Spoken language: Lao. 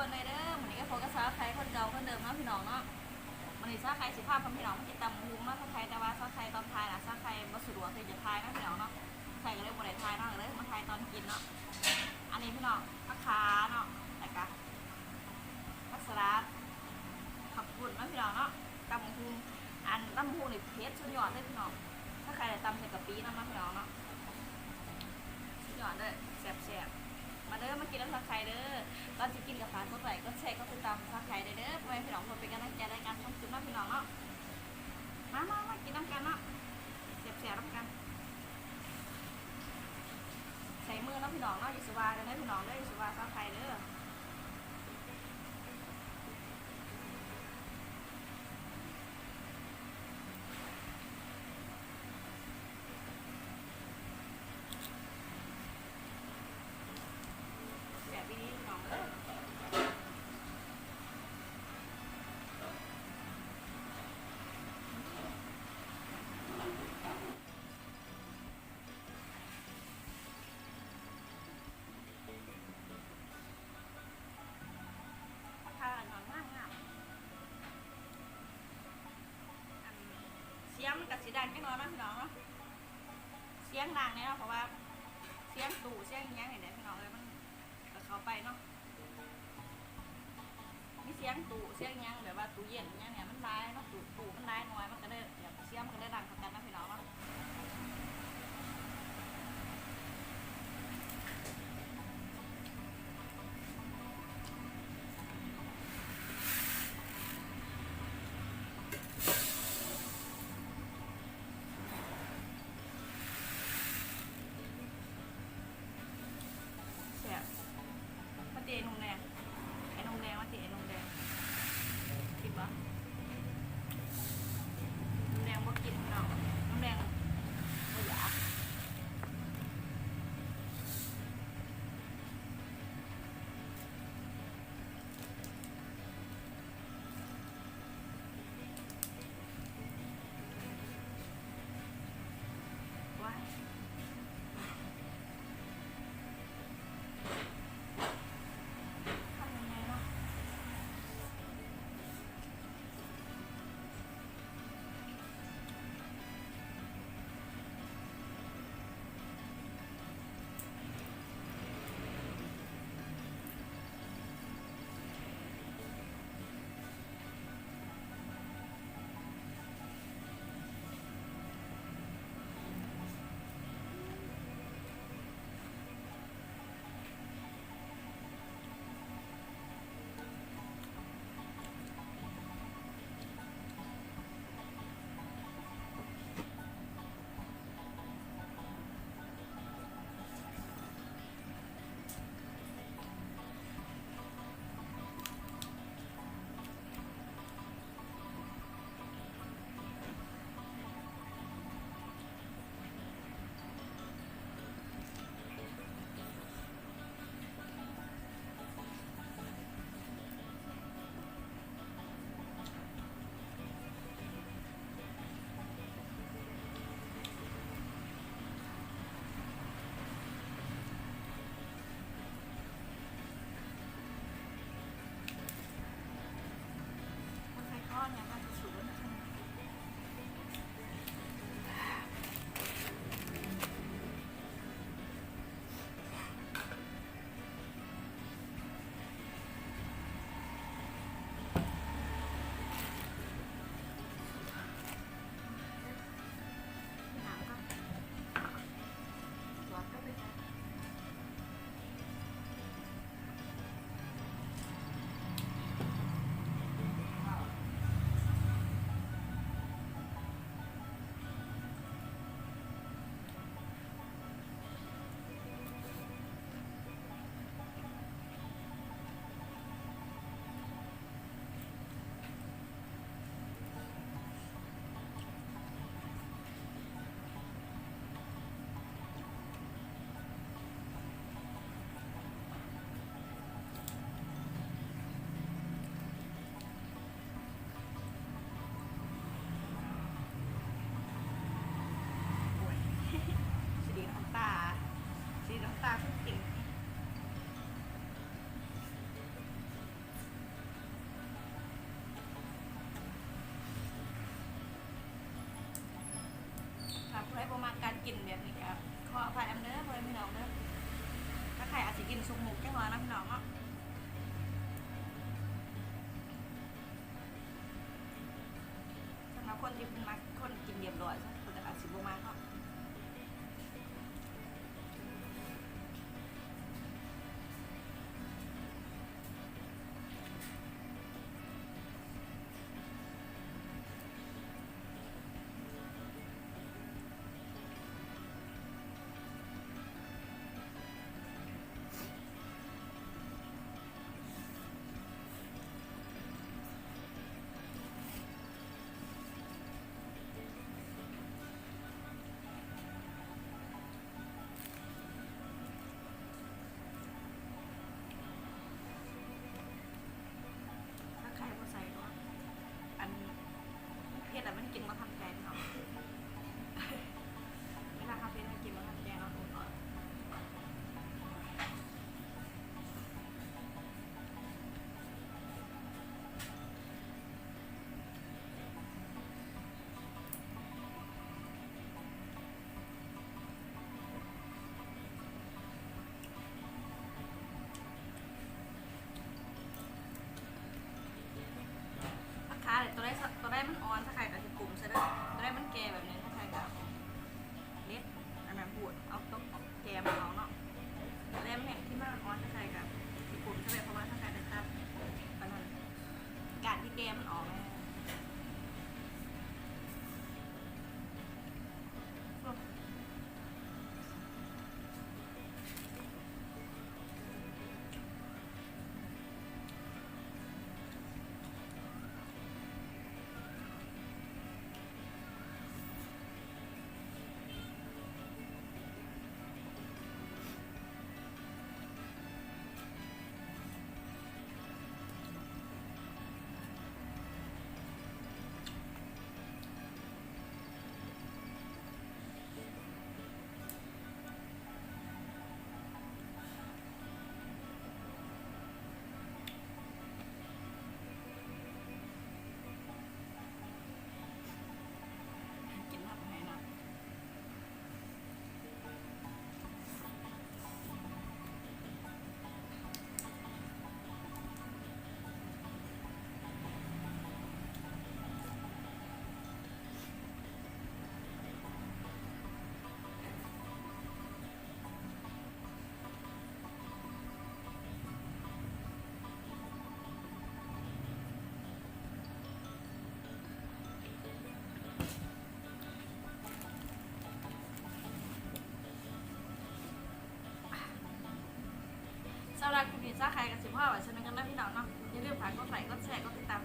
ກ່ອນເດີ ມື້ນີ້ກໍພົບກັບສາວໄຂ່ຄົນເກົ່າຄົນເດີມເນາະພີ່ນ້ອງເນາະ. ມື້ນີ້ສາວໄຂ່ຊິພາພໍ່ແມ່ພີ່ນ້ອງມາກິນຕຳບັກຫຸ່ງເນາະ. ສາວໄຂ່ ແຕ່ວ່າສາວໄຂ່ຕອນຖ່າຍນະ ສາວໄຂ່ບໍ່ສະດວກທີ່ຈະຖ່າຍເນາະພີ່ນ້ອງເນາະ. ສາວໄຂ່ກໍເລີຍບໍ່ໄດ້ຖ່າຍເນາະ ກໍເລີຍມາຖ່າຍຕອນກິນເນາະ. ອັນນີ້ພີ່ນ້ອງ ຜັກຄາເນາະ ແລ້ວກະ ຜັກສະຫຼັດ ເຂົ້າປຸ້ນເນາະພີ່ນ້ອງເນາະ. ຕຳບັກຫຸ່ງ ອັນຕຳບັກຫຸ່ງນີ້ເຜັດສຸດຍອດເລີຍພີ່ນ້ອງ. ຖ້າໃຜໄດ້ຕຳໃສ່ກະປິນຳເນາະພີ່ນ້ອງເນາະ ສຸດຍອດເລີຍ ແຊບໆ. ມາເດີ ມາກິນນຳສາວໄຂ່ເດີ. ກ່ອນຊິກິນກໍຝາກກົດໄລກ໌ ກົດແຊ ກົດຕິດຕາມສາວໄຂ່ໄດ້ເດີ ພໍ່ແມ່ພີ່ນ້ອງ ເພື່ອເປັນກຳລັງໃຈໃນການຊົມຄລິບເນາະພີ່ນ້ອງເນາະ. ມາ ມາ ມາກິນນຳກັນເນາະ ແຊບໆນຳກັນ. ໃສ່ມືເນາະພີ່ນ້ອງເນາະ ຢ່າຊິວ່າກັນເດີພີ່ນ້ອງເດີ ຢ່າຊິວ່າສາວໄຂ່ເດີ. ແຊບອີ່ຫຼີພີ່ນ້ອງເອີຍ. ຜັກຄາງາມໆ ອັນ ສຽງມັນກໍຊິດັງຈັກໜ້ອຍເນາະພີ່ນ້ອງເນາະ. ສຽງດັງແນ່ເນາະ ເພາະວ່າສຽງຕູ້ສຽງອີ່ຫຍັງນີ້ແຫຼະພີ່ນ້ອງເອີຍ ມັນກໍເຂົ້າໄປເນາະ. ມີສຽງຕູ້ສຽງຫຍັງ ແບບວ່າຕູ້ເຢັນຫຍັງນີ້ມັນຫຼາຍເນາະ ຕູ້ ຕູ້ມັນຫຼາຍໜ່ວຍ ມັນກໍເລີຍແບບສຽງມັນກໍເລີຍດັງຄືກັນເນາະພີ່ນ້ອງເນາະ. ແຊບ. ມາຕິໄອ້ໜຸ່ມແດງ ໄອ້ໜຸ່ມແດງ ມາຕິໄອ້ໜຸ່ມແດງ ກິນບໍ່? ໜຸ່ມແດງບໍ່ກິນພີ່ນ້ອງ ໜຸ່ມແດງ ເດີ ຖ້າໃຜອາດຊິກິນສຸກມຸກຈັກໜ້ອຍເນາະ ພີ່ນ້ອງເນາະ. ສຳລັບຄົນທີ່ເພິ່ນມັກ ຄົນກິນລຽບລ້ອຍ ເພິ່ນກໍອາດຊິບໍ່ມັກເນາະ. ຖ້າໃຜບໍ່ໃສ່ເນາະ ອັນເຜັດລະມັນກິນບໍ່ທັນໃຈເນາະ ເວລາເຮົາເຜັດມັນກິນບໍ່ທັນໃຈເນາະ. ຜັກຄາ ໂຕໃດ ໂຕໃດມັນອ່ອນ ຖ້າໃຜກໍຊິປຸງໃສ່ເດີ ໂຕໃດມັນແກ່ແບບນີ້ ຖ້າໃຜກໍເດັດ ອັນນັ້ນ ຂູດເອົາຕົກແກ່ມັນອອກເນາະ. ໂຕໃດມັນແຫ້ງ ທີ່ມັນອ່ອນ ຖ້າໃຜກໍຊິປຸງໃສ່ເດີ ເພາະວ່າຖ້າໃຜໄດ້ຕັດ ອັນນັ້ນ ກ້ານທີ່ແກ່ມັນອອກ. ກິນນ້ຳໃຫ້ນ້ຳ. ສຳລັບຄລິບນີ້ ສາວໄຂ່ກໍຊິພໍໄວ້ສ່ຳນີ້ກ່ອນເດີພີ່ນ້ອງເນາະ. ຢ່າລືມຝາກກົດໄລ ກົດແຊ ກົດຕິດຕາມ